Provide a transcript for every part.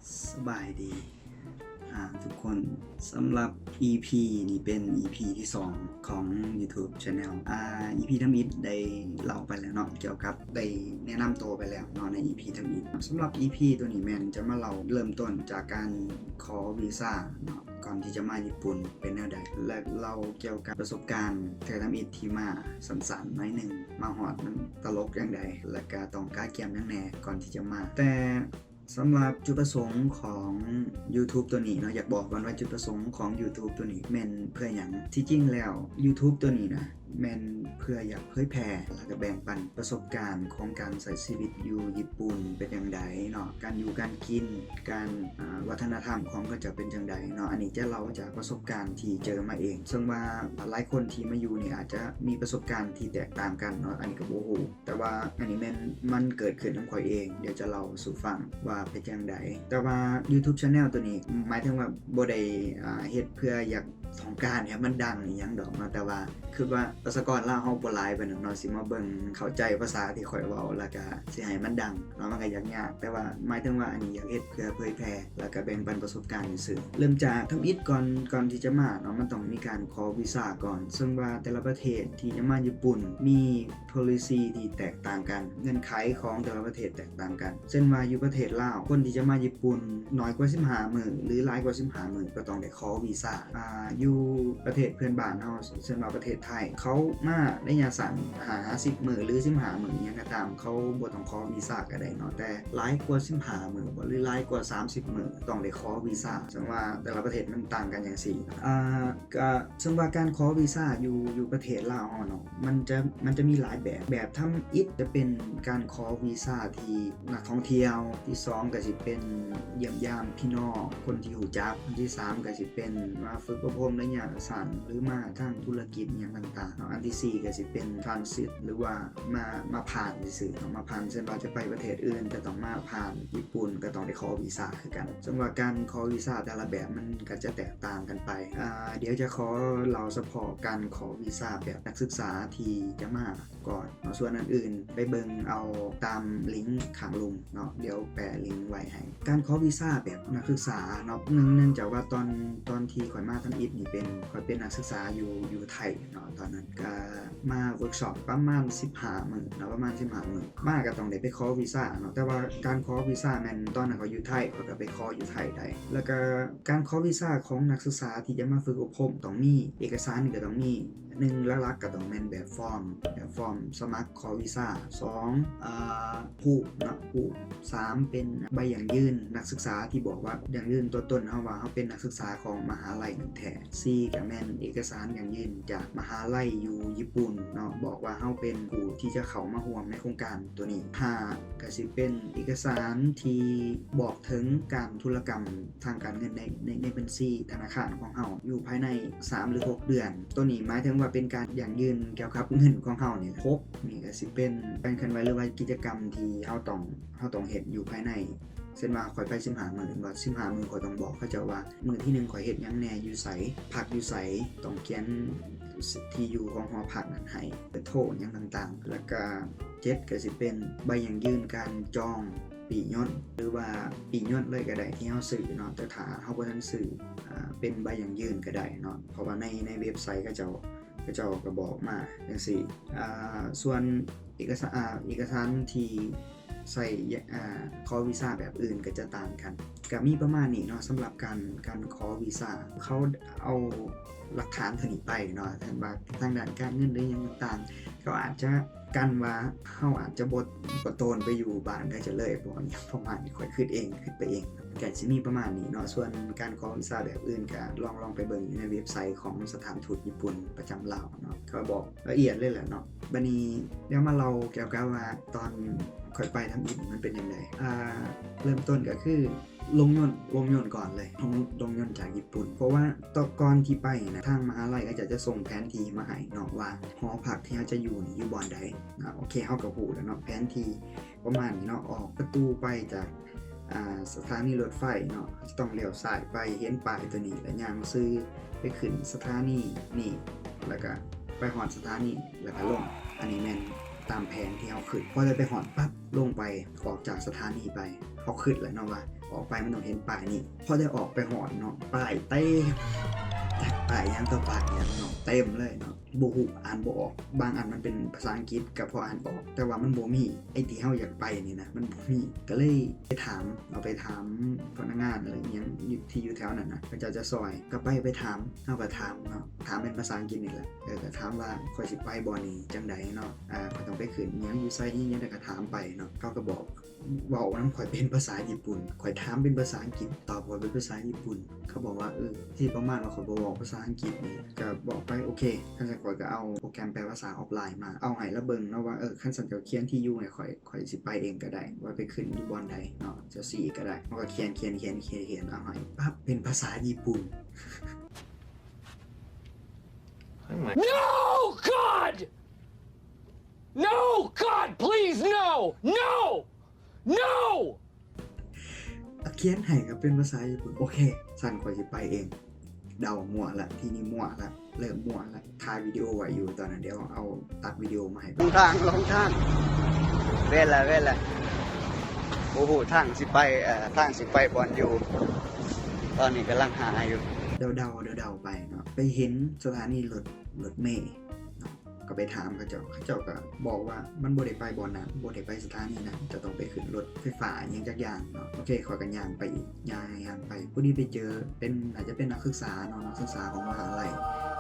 ສະບາຍດີ ອ່າ ທຸກຄົນ. ສຳລັບອີພີນີ້ເປັນອີພີທີສອງຂອງ YouTube Channel. ອ່າ ອີພີທຳອິດໄດ້ເລົ່າໄປແລ້ວເນາະ ກ່ຽວກັບ ໄດ້ແນະນຳໂຕໄປແລ້ວເນາະໃນອີພີທຳອິດ. ສຳລັບອີພີໂຕນີ້ແມ່ນຈະມາເລົ່າເລີ່ມຕົ້ນຈາກການຂໍວີຊາເນາະ ກ່ອນທີ່ຈະມາຍີ່ປຸ່ນເປັນແນວໃດ ແລະ ເລົ່າກ່ຽວກັບປະສົບການເທື່ອທຳອິດທີ່ມາ ສັ້ນໆໜ້ອຍໜຶ່ງ ມາຮອດມັນຕະຫຼົກຈັ່ງໃດ ແລະ ກະຕ້ອງກະກຽມຫຍັງແດ່ກ່ອນທີ່ຈະມາ. ແຕ່ ສຳລັບຈຸດປະສົງຂອງ YouTube ໂຕນີ້ເນາະ ຢາກບອກກ່ອນວ່າຈຸດປະສົງຂອງ YouTube ໂຕນີ້ແມ່ນເພື່ອຫຍັງ. ທີ່ຈິງແລ້ວ YouTube ໂຕນີ້ນະ ແມ່ນເພື່ອຢາກເຜີຍແຜ່ ແລ້ວກະແບ່ງປັນປະສົບການຂອງການໃຊ້ຊີວິດຢູ່ຍີ່ປຸ່ນເປັນຈັ່ງໃດເນາະ, ການຢູ່ການກິນ ການ ອາ ວັດທະນະທຳຂອງເຂົາເຈົ້າເປັນຈັ່ງໃດເນາະ. ອັນນີ້ຈະເລົ່າຈາກປະສົບການທີ່ເຈີມາເອງ, ເຊິ່ງວ່າຫຼາຍຄົນທີ່ມາຢູ່ນີ້ອາດຈະມີປະສົບການທີ່ແຕກຕ່າງກັນເນາະ, ອັນນີ້ກະບໍ່ຮູ້. ແຕ່ວ່າອັນນີ້ແມ່ນມັນເກີດຂຶ້ນນຳຂ້ອຍເອງ, ດຽວຈະເລົ່າສູ່ຟັງວ່າເປັນຈັ່ງໃດ. ແຕ່ວ່າ YouTube Channel ໂຕນີ້ ໝາຍເຖິງວ່າບໍ່ໄດ້ ອາ ເຮັດເພື່ອຢາກຕ້ອງການໃຫ້ມັນດັງອີ່ຫຍັງດອກເນາະ, ແຕ່ວ່າຄິດວ່າປະຊາກອນລາວເຮົາບໍ່ຫຼາຍປານນັ້ນເນາະ, ຊິມາເບິ່ງເຂົ້າໃຈພາສາທີ່ຂ້ອຍເວົ້າ ແລ້ວກະຊິໃຫ້ມັນດັງເນາະ, ມັນກະຢາກຍາກ. ແຕ່ວ່າໝາຍເຖິງວ່າອັນນີ້ຢາກເຮັດເພື່ອເຜີຍແຜ່ ແລ້ວກະແບ່ງປັນປະສົບການຊື່ໆ. ເລີ່ມຈາກທຳອິດກ່ອນ ກ່ອນທີ່ຈະມາເນາະ, ມັນຕ້ອງມີການຂໍວີຊາກ່ອນ, ເຊິ່ງວ່າແຕ່ລະປະເທດທີ່ຈະມາຍີ່ປຸ່ນມີ policy ທີ່ແຕກຕ່າງກັນ, ເງື່ອນໄຂຂອງແຕ່ລະປະເທດແຕກຕ່າງກັນ. ເຊັ່ນວ່າຢູ່ປະເທດລາວ ຄົນທີ່ຈະມາຍີ່ປຸ່ນໜ້ອຍກວ່າສິບຫ້າມື້ ຫຼື ຫຼາຍກວ່າສິບຫ້າມື້ ກໍຕ້ອງໄດ້ຂໍວີຊາ. ອາ ຢູ່ປະເທດເພື່ອນບ້ານເຮົາ ເຊັ່ນວ່າປະເທດໄທ ເຂົາມາໄລຍະສັ້ນ ຫ້າ ຫ້າສິບມື້ ຫຼື ສິບຫ້າມື້ ອີ່ຫຍັງກໍຕາມ ເຂົາບໍ່ຕ້ອງຂໍວີຊາກໍໄດ້ເນາະ, ແຕ່ຫຼາຍກວ່າສິບຫ້າມື້ບໍ ຫຼື ຫຼາຍກວ່າສາມສິບມື້ ຕ້ອງໄດ້ຂໍວີຊາ. ເຊິ່ງວ່າແຕ່ລະປະເທດມັນຕ່າງກັນຈັ່ງຊີ້. ອາ ກະ ເຊິ່ງວ່າການຂໍວີຊາຢູ່ ຢູ່ປະເທດລາວເຮົາເນາະ ມັນຈະ ມັນຈະມີຫຼາຍແບບ. ແບບທຳອິດຈະເປັນການຂໍວີຊາທີ່ນັກທ່ອງທ່ຽວ, ທີສອງກະຊິເປັນຢ້ຽມຢາມພີ່ນ້ອງ ຄົນທີ່ຮູ້ຈັກ, ອັນທີສາມກະຊິເປັນມາຝຶກອົບຮົມໄລຍະສັ້ນ ຫຼື ມາທາງທຸລະກິດຫຍັງຕ່າງໆເນາະ, ອັນທີສີ່ກະຊິເປັນ transit ຫຼືວ່າມາ ມາຜ່ານຊື່ໆເນາະ, ມາຜ່ານ ເຊັ່ນວ່າຈະໄປປະເທດອື່ນ ຈະຕ້ອງມາຜ່ານຍີ່ປຸ່ນ ກະຕ້ອງໄດ້ຂໍວີຊາຄືກັນ. ເຊິ່ງວ່າການຂໍວີຊາແຕ່ລະແບບມັນກະຈະແຕກຕ່າງກັນໄປ. ອາ ດຽວຈະຂໍເລົ່າສະເພາະການຂໍວີຊາແບບນັກສຶກສາທີ່ຈະມາກ່ອນເນາະ, ສ່ວນອັນອື່ນໄປເບິ່ງເອົາຕາມລິງຂ້າງລຸ່ມເນາະ, ດຽວແປະລິງໄວ້ໃຫ້. ການຂໍວີຊາແບບນັກສຶກສາເນາະ, ເນື່ອງ ເນື່ອງຈາກວ່າຕອນ ຕອນທີ່ຂ້ອຍມາທຳອິດນີ້ເປັນ ຂ້ອຍເປັນນັກສຶກສາຢູ່ ຢູ່ໄທເນາະ, ຕອນນັ້ນກະມາເວີກຊັອບປະມານສິບຫ້າມື້ເນາະ, ປະມານສິບຫ້າມື້ ມາກະຕ້ອງໄດ້ໄປຂໍວີຊາເນາະ. ແຕ່ວ່າການຂໍວີຊາແມ່ນຕອນນັ້ນຂ້ອຍຢູ່ໄທ ຂ້ອຍກະໄປຂໍຢູ່ໄທໄດ້. ແລ້ວກະການຂໍວີຊາຂອງນັກສຶກສາທີ່ຈະມາຝຶກອົບຮົມ ຕ້ອງມີເອກະສານ ກະຕ້ອງມີ ໜຶ່ງ ຫຼັກໆກະຕ້ອງແມ່ນແບບຟອມ ແບບຟອມສະໝັກຂໍວີຊາ, ສອງ ອາ ຮູບເນາະ ຮູບ, ສາມ ເປັນໃບຢັ້ງຢືນນັກສຶກສາທີ່ບອກວ່າ ຢັ້ງຢືນຕົວຕົນເຮົາວ່າເຮົາເປັນນັກສຶກສາຂອງມະຫາໄລນັ້ນແທ້, ສີ່ ກະແມ່ນເອກະສານຢັ້ງຢືນຈາກມະຫາໄລຢູ່ຍີ່ປຸ່ນເນາະ ບອກວ່າເຮົາເປັນຜູ້ທີ່ຈະເຂົ້າມາຮ່ວມໃນໂຄງການໂຕນີ້, ຫ້າ ກະຊິເປັນເອກະສານທີ່ບອກເຖິງການທຸລະກຳທາງການເງິນໃນ ໃນ ໃນບັນຊີທະນາຄານຂອງເຮົາຢູ່ພາຍໃນສາມ ຫຼື ຫົກເດືອນ. ໂຕນີ້ໝາຍເຖິງວ່າເປັນການຢັ້ງຢືນກ່ຽວກັບເງິນຂອງເຮົານີ້ແຫຼະ. ຫົກ ນີ້ກະຊິເປັນການເຄື່ອນໄຫວ ຫຼືວ່າກິດຈະກຳທີ່ເຮົາຕ້ອງ ເຮົາຕ້ອງເຮັດຢູ່ພາຍໃນ ເຊັ່ນວ່າຂ້ອຍໄປສິບຫ້າມື້ ແມ່ນບໍ່ ສິບຫ້າມື້ ຂ້ອຍຕ້ອງບອກເຂົາເຈົ້າວ່າ ມື້ທີໜຶ່ງຂ້ອຍເຮັດຫຍັງແດ່ ຢູ່ໃສ ພັກຢູ່ໃສ, ຕ້ອງຂຽນທີ່ຢູ່ຂອງຫໍພັກນັ້ນໃຫ້ ເບີໂທຫຍັງຕ່າງໆ. ແລ້ວກະເຈັດ ກະຊິເປັນໃບຢັ້ງຢືນການຈອງປີ້ຍົນ ຫຼືວ່າປີ້ຍົນເລີຍກະໄດ້ທີ່ເຮົາຊື້ເນາະ, ແຕ່ຖ້າເຮົາບໍ່ທັນຊື້ ອາ ເປັນໃບຢັ້ງຢືນກະໄດ້ເນາະ, ເພາະວ່າໃນ ໃນເວັບໄຊເຂົາເຈົ້າ ເຂົາເຈົ້າກະບອກມາຈັ່ງຊີ້. ອາ ສ່ວນເອກະສານ ອາ ເອກະສານທີ່ໃຊ້ ອາ ຂໍວີຊາແບບອື່ນກະຈະຕ່າງກັນ. ກະມີປະມານນີ້ເນາະ ສຳລັບການ ການຂໍວີຊາ. ເຂົາເອົາຫຼັກຖານໂຕນີ້ໄປເນາະ, ເຊັ່ນວ່າທາງດ້ານການເງິນ ຫຼືຫຍັງຕ່າງໆ ເຂົາອາດຈະກັນວ່າເຮົາອາດຈະບໍ່ ບໍ່ໂຕນໄປຢູ່ບ້ານເຂົາເຈົ້າເລີຍ ປະມານນີ້ ປະມານນີ້ ຂ້ອຍຄິດເອງ ຄິດໄປເອງ. ກະຊິມີປະມານນີ້ເນາະ, ສ່ວນການຂໍວີຊາແບບອື່ນກະລອງ ລອງໄປເບິ່ງຢູ່ໃນເວັບໄຊຂອງສະຖານທູດຍີ່ປຸ່ນປະຈຳລາວເນາະ, ເຂົາບອກລະອຽດເລີຍແຫຼະເນາະ. ບາດນີ້ດຽວມາເລົ່າກ່ຽວກັບວ່າຕອນຂ້ອຍໄປທຳອິດນີ້ມັນເປັນຈັ່ງໃດ. ອາ ເລີ່ມຕົ້ນກະຄືລົງຍົນ ລົງຍົນກ່ອນເລີຍ ລົງ ລົງຍົນຈາກຍີ່ປຸ່ນ, ເພາະວ່າຕອນ ກ່ອນທີ່ໄປນະ ທາງມະຫາໄລເຂົາເຈົ້າຈະສົ່ງແຜນທີ່ມາໃຫ້ເນາະ ວ່າຫໍພັກທີ່ເຮົາຈະຢູ່ນີ້ຢູ່ບ່ອນໃດ. ອາ ໂອເຄ ເຮົາກະຮູ້ແລ້ວເນາະ ແຜນທີ່ ປະມານນີ້ເນາະ, ອອກປະຕູໄປຈາກ ອາ ສະຖານີລົດໄຟເນາະ ຈະຕ້ອງລ້ຽວຊ້າຍໄປ ເຫັນປ້າຍໂຕນີ້ ແລ້ວຍ່າງຊື່ໄປຂຶ້ນສະຖານີນີ້ ແລ້ວກະໄປຮອດສະຖານີ ແລ້ວກະລົງ. ອັນນີ້ແມ່ນຕາມແຜນທີ່ເຮົາຄິດ. ພໍໄດ້ໄປຮອດປັບ ລົງໄປ ອອກຈາກສະຖານີໄປ ເຮົາຄິດແລ້ວເນາະວ່າ ອອກໄປມັນຕ້ອງເຫັນປ້າຍນີ້. ພໍໄດ້ອອກໄປຮອດເນາະ ປ້າຍເຕັມ ຈັກປ້າຍຫຍັງຕໍ່ປ້າຍຫຍັງເນາະ ເຕັມເລີຍເນາະ ບໍ່ຮູ້ ອ່ານບໍ່ອອກ. ບາງອັນມັນເປັນພາສາອັງກິດ ກໍພໍອ່ານອອກ ແຕ່ວ່າມັນບໍ່ມີ ໄອ້ທີ່ເຮົາຢາກໄປນີ້ນະ ມັນບໍ່ມີ. ກໍເລີຍໄປຖາມ ເອົາໄປຖາມພະນັກງານ ຫຼື ອີ່ຫຍັງ ຢູ່ ທີ່ຢູ່ແຖວນັ້ນນະ ເຂົາເຈົ້າຈະຊ່ອຍ. ກໍໄປ ໄປຖາມ ເຮົາກໍຖາມເນາະ ຖາມເປັນພາສາອັງກິດນີ້ແຫຼະ. ເອີ ກໍຖາມວ່າ ຂ້ອຍຊິໄປບ່ອນນີ້ຈັ່ງໃດເນາະ ອ່າ ຂ້ອຍຕ້ອງໄປຂຶ້ນຫຍັງຢູ່ໃສ ອີ່ຫຍັງ ແລ້ວກໍຖາມໄປເນາະ. ເຂົາກໍບອກ ເວົ້ານຳຂ້ອຍເປັນພາສາຍີ່ປຸ່ນ ຂ້ອຍຖາມເປັນພາສາອັງກິດ ຕອບຂ້ອຍເປັນພາສາຍີ່ປຸ່ນ. ເຂົາບອກວ່າ ເອີ ທີ່ປະມານວ່າຂ້ອຍບໍ່ເວົ້າພາສາອັງກິດນີ້ ກໍບອກໄປ ໂອເຄ ຄັນຊັ້ນຂ້ອຍກໍເອົາໂປຣແກຣມແປພາສາອອຟລາຍມາ ເອົາໃຫ້ລາວເບິ່ງເນາະວ່າ ເອີ ຄັນຊັ້ນເຈົ້າຂຽນທີ່ຢູ່ໃຫ້ຂ້ອຍ ຂ້ອຍຊິໄປເອງກໍໄດ້ ວ່າໄປຂຶ້ນຢູ່ບ່ອນໃດເນາະ ເຈົ້າຊີ້ກໍໄດ້. ເຮົາກໍຂຽນ ຂຽນ ຂຽນ ຂຽນ ຂຽນ ເອົາໃຫ້ ປັບ ເປັນພາສາຍີ່ປຸ່ນ. Oh my No! God! No! God! Please, no! No! No! ຂຽນໃຫ້ກໍເປັນພາສາຍີ່ປຸ່ນ. ໂອເຄ ຊັ້ນຂ້ອຍຊິໄປເອງ. ເດົາມົ້ວລະ ທີນີ້ມົ້ວລະ ເລີ່ມມົ້ວລະ. ຖ່າຍວິດີໂອໄວ້ຢູ່ຕອນນັ້ນ ດຽວເອົາຕັດວິດີໂອມາໃຫ້ເບິ່ງ. ຫຼອງທາງ ຫຼອງທາງ ເວນລະ ເວນລະ ບໍ່ຮູ້ທາງຊິໄປ ເອີ ທາງຊິໄປບ່ອນຢູ່ ຕອນນີ້ກຳລັງຫາຢູ່. ເດົາໆ ເດົາໆ ໄປເນາະ ໄປເຫັນສະຖານີລົດ ລົດເມເນາະ ກໍໄປຖາມເຂົາເຈົ້າ ເຂົາເຈົ້າກໍບອກວ່າ ມັນບໍ່ໄດ້ໄປບ່ອນນັ້ນ ບໍ່ໄດ້ໄປສະຖານີນັ້ນ ຈະຕ້ອງໄປຂຶ້ນລົດໄຟຟ້າຫຍັງຈັກຢ່າງເນາະ. ໂອເຄ ຂ້ອຍກໍຍ່າງໄປອີກ ຍ່າງ ຍ່າງໄປ ພໍດີໄປເຈີເປັນ ໜ້າຈະເປັນນັກສຶກສາເນາະ ນັກສຶກສາຂອງມະຫາໄລ.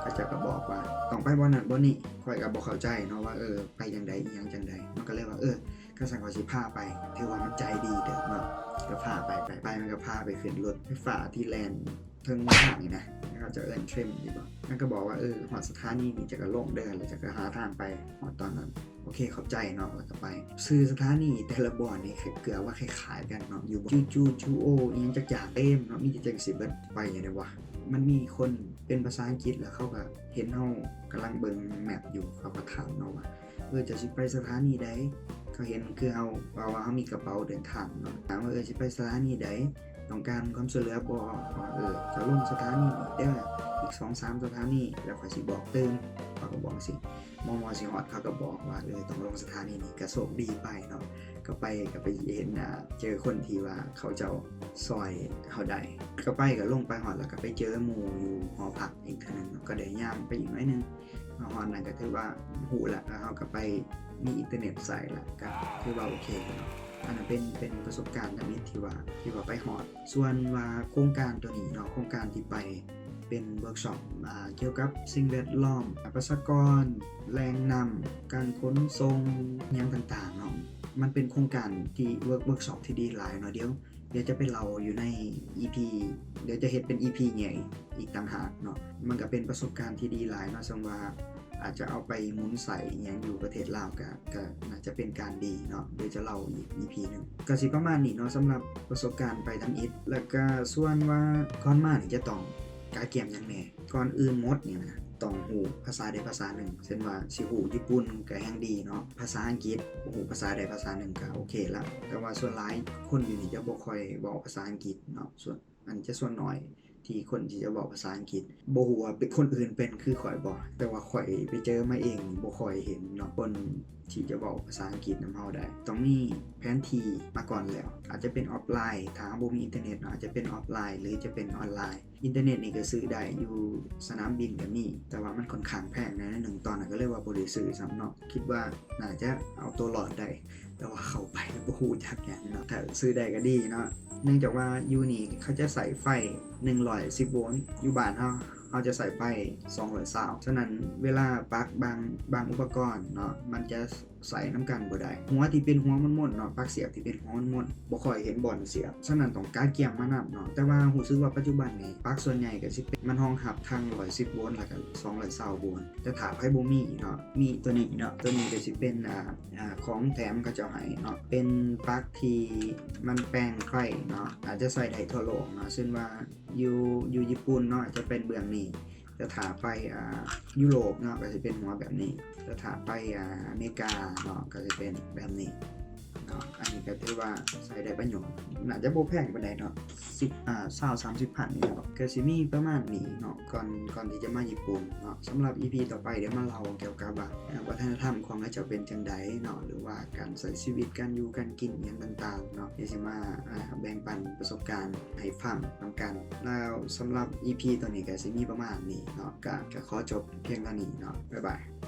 ເຂົາເຈົ້າກໍບອກວ່າ ຕ້ອງໄປບ່ອນນັ້ນບ່ອນນີ້. ຂ້ອຍກໍບໍ່ເຂົ້າໃຈເນາະວ່າ ເອີ ໄປຈັ່ງໃດ ອີ່ຫຍັງຈັ່ງໃດເນາະ. ກໍເລີຍວ່າ ເອີ ຄັນຊັ້ນຂ້ອຍຊິພາໄປ ຖືວ່າມັນໃຈດີເຕີບເນາະ. ກໍພາໄປ ໄປ ໄປ ມັນກໍພາໄປຂຶ້ນລົດໄຟຟ້າທີ່ແລ່ນເທິງທາງນີ້ນະ ເຂົາເຈົ້າເອີ້ນເທຣນຢູ່ບໍ? ມັນກໍບອກວ່າ ເອີ ຮອດສະຖານີນີ້ ເຈົ້າກໍລົງເດີ ແລ້ວເຈົ້າກໍຫາທາງໄປຮອດຕອນນັ້ນ. ໂອເຄ ຂອບໃຈເນາະ ແລ້ວກໍໄປ. ຊື່ສະຖານີແຕ່ລະບ່ອນນີ້ ເກືອບວ່າຄ້າຍໆກັນເນາະ ຢູ່ ຈູຈູ ຈູໂອ ອີ່ຫຍັງຈັກຢ່າງ ເຕັມເນາະ ມີແຕ່ຈັ່ງຊີ້ເບິດ. ໄປຈັ່ງໃດວະ? ມັນມີຄົນເປັນພາສາອັງກິດ ແລ້ວເຂົາກໍເຫັນເຮົາກຳລັງເບິ່ງແມັບຢູ່ ເຂົາກໍຖາມເນາະວ່າ ເອີ ເຈົ້າຊິໄປສະຖານີໃດ? ເຂົາເຫັນຄືເຮົາເວົ້າວ່າເຮົາມີກະເປົາເດີນທາງເນາະ ຖາມວ່າ ເອີ ຊິໄປສະຖານີໃດ? ຕ້ອງການຄວາມຊ່ວຍເຫຼືອບໍ່? ເອີ ເຈົ້າລົງສະຖານີນີ້ເດີ ອີກສອງສາມສະຖານີ ແລ້ວຂ້ອຍຊິບອກຕື່ມ. ເຂົາກໍບອກຈັ່ງຊີ້ ມໍ່ໆຊິຮອດ ເຂົາກໍບອກວ່າ ເອີ ຕ້ອງລົງສະຖານີນີ້ ກໍໂຊກດີໄປເນາະ. ກໍໄປ ກໍໄປເຫັນ ອ່າ ເຈີຄົນທີ່ວ່າເຂົາເຈົ້າຊ່ອຍເຮົາໄດ້. ກໍໄປ ກໍລົງໄປຮອດ ແລ້ວກໍໄປເຈີໝູ່ຢູ່ຫໍພັກອີກເທື່ອໜຶ່ງເນາະ ກໍໄດ້ຍ່າງໄປອີກໜ້ອຍໜຶ່ງ. ມາຮອດນັ້ນກໍຖືວ່າຮູ້ລະ ເຮົາກໍໄປມີອິນເຕີເນັດໃຊ້ລະ ກໍຖືວ່າໂອເຄເນາະ. ອັນນັ້ນເປັນ ເປັນປະສົບການທຳອິດທີ່ວ່າ ທີ່ວ່າໄປຮອດ. ສ່ວນວ່າໂຄງການໂຕນີ້ເນາະ ໂຄງການທີ່ໄປເປັນເວີກຊັອບ ອ່າ ກ່ຽວກັບສິ່ງແວດລ້ອມ ປະຊາກອນ ແຫຼ່ງນ້ຳ ການຂົນສົ່ງ ຫຍັງຕ່າງໆເນາະ ມັນເປັນໂຄງການທີ່ເວີກ ເວີກຊັອບທີ່ດີຫຼາຍເນາະ. ດຽວ ດຽວຈະໄປເລົ່າຢູ່ໃນອີພີ ດຽວຈະເຮັດເປັນອີພີໃຫຍ່ອີກຕ່າງຫາກເນາະ. ມັນກໍເປັນປະສົບການທີ່ດີຫຼາຍເນາະ ເຊິ່ງວ່າອາດຈະເອົາໄປໝູນໃຊ້ອີ່ຫຍັງຢູ່ປະເທດລາວ ກໍ ກໍໜ້າຈະເປັນການດີເນາະ ດຽວຈະເລົ່າອີກອີພີໜຶ່ງ. ກໍຊິປະມານນີ້ເນາະ ສຳລັບປະສົບການໄປທຳອິດ. ແລ້ວກໍສ່ວນວ່າກ່ອນມານີ້ຈະຕ້ອງກະກຽມຫຍັງແດ່? ກ່ອນອື່ນໝົດນີ້ນະ ຕ້ອງຮູ້ພາສາໃດພາສາໜຶ່ງ ເຊັ່ນວ່າຊິຮູ້ຍີ່ປຸ່ນກໍແຮ່ງດີເນາະ ພາສາອັງກິດ ຮູ້ພາສາໃດພາສາໜຶ່ງກໍໂອເຄລະ. ແຕ່ວ່າສ່ວນຫຼາຍຄົນຢູ່ນີ້ຈະບໍ່ຄ່ອຍເວົ້າພາສາອັງກິດເນາະ ສ່ວນ ອັນຈະສ່ວນໜ້ອຍທີ່ຄົນທີ່ຈະເວົ້າພາສາອັງກິດ. ບໍ່ຮູ້ວ່າເປັນ ຄົນອື່ນເປັນຄືຂ້ອຍບໍ່ ແຕ່ວ່າຂ້ອຍໄປເຈີມາເອງນີ້ ບໍ່ຄ່ອຍເຫັນເນາະ ຄົນທີ່ຈະເວົ້າພາສາອັງກິດນຳເຮົາໄດ້. ຕ້ອງມີແຜນທີ່ມາກ່ອນແລ້ວ ອາດຈະເປັນອອຟລາຍ ຖ້າເຮົາບໍ່ມີອິນເຕີເນັດເນາະ ອາດຈະເປັນອອຟລາຍ ຫຼືຈະເປັນອອນລາຍ. ອິນເຕີເນັດນີ້ກໍຊື້ໄດ້ ຢູ່ສະໜາມບິນກໍມີ ແຕ່ວ່າມັນຂ້ອນຂ້າງແພງແດ່ໜ້ອຍໜຶ່ງ ຕອນນັ້ນກໍເລີຍວ່າບໍ່ໄດ້ຊື້ຊ້ຳເນາະ ຄິດວ່າໜ້າຈະເອົາຕົວລອດໄດ້ ແຕ່ວ່າເຂົ້າໄປບໍ່ຮູ້ຈັກຫຍັງເນາະ. ຖ້າຊື້ໄດ້ກໍດີເນາະ ເນື່ອງຈາກວ່າຢູ່ນີ້ເຂົາຈະໃຊ້ໄຟໜຶ່ງຮ້ອຍສິບໂວນ ຢູ່ບ້ານເຮົາ ເຮົາຈະໃຊ້ໄຟສອງຮ້ອຍຊາວ ສະນັ້ນເວລາປັກບາງ ບາງອຸປະກອນເນາະ ມັນຈະ ໃສ່ນຳກັນບໍ່ໄດ້. ຫົວທີ່ເປັນຫົວມົນໆເນາະ ປັກສຽບທີ່ເປັນຫົວມົນໆ ບໍ່ຄ່ອຍເຫັນບ່ອນສຽບ ສະນັ້ນຕ້ອງກະກຽມມານຳເນາະ. ແຕ່ວ່າຮູ້ສຶກວ່າປັດຈຸບັນນີ້ ປັກສ່ວນໃຫຍ່ກໍຊິເປັນ ມັນຮອງຮັບທັງຮ້ອຍສິບໂວນ ແລ້ວກໍສອງຮ້ອຍຊາວໂວນ. ແຕ່ຖ້າໃຜບໍ່ມີເນາະ ມີໂຕນີ້ເນາະ ໂຕນີ້ກໍຊິເປັນ ອ່າ ອ່າ ຂອງແຖມເຂົາເຈົ້າໃຫ້ເນາະ ເປັນປັກທີ່ມັນແປງໄຟເນາະ ອາດຈະໃຊ້ໄດ້ທົ່ວໂລກເນາະ ເຊັ່ນວ່າ ຢູ່ ຢູ່ຍີ່ປຸ່ນເນາະ ຈະເປັນເບື້ອງນີ້ ແຕ່ຖ້າໄປ ອ່າ ຢູໂຣບເນາະ ກໍຊິເປັນຫົວແບບນີ້ ແຕ່ຖ້າໄປ ອ່າ ອາເມລິກາເນາະ ກໍຊິເປັນແບບນີ້. ເນາະ. ອັນນີ້ກໍຖືວ່າໃຊ້ໄດ້ປະໂຫຍດ ໜ້າຈະບໍ່ແພງປານໃດເນາະ ສິບ ອາ ຊາວ ສາມສິບພັນນີ້ເນາະ. ກໍຊິມີປະມານນີ້ເນາະ ກ່ອນ ກ່ອນທີ່ຈະມາຍີ່ປຸ່ນເນາະ. ສຳລັບອີພີຕໍ່ໄປ ດຽວມາເລົ່າກ່ຽວກັບວ່າ ອາ ວັດທະນະທຳຂອງເຂົາເຈົ້າເປັນຈັ່ງໃດເນາະ ຫຼືວ່າການໃຊ້ຊີວິດ ການຢູ່ການກິນ ອີ່ຫຍັງຕ່າງໆເນາະ. ດຽວຊິມາ ອາ ແບ່ງປັນປະສົບການໃຫ້ຟັງນຳກັນ. ແລ້ວສຳລັບອີພີຕົວນີ້ກໍຊິມີປະມານນີ້ເນາະ ກໍ ກໍຂໍຈົບພຽງເທົ່ານີ້ເນາະ. ບາຍບາຍ.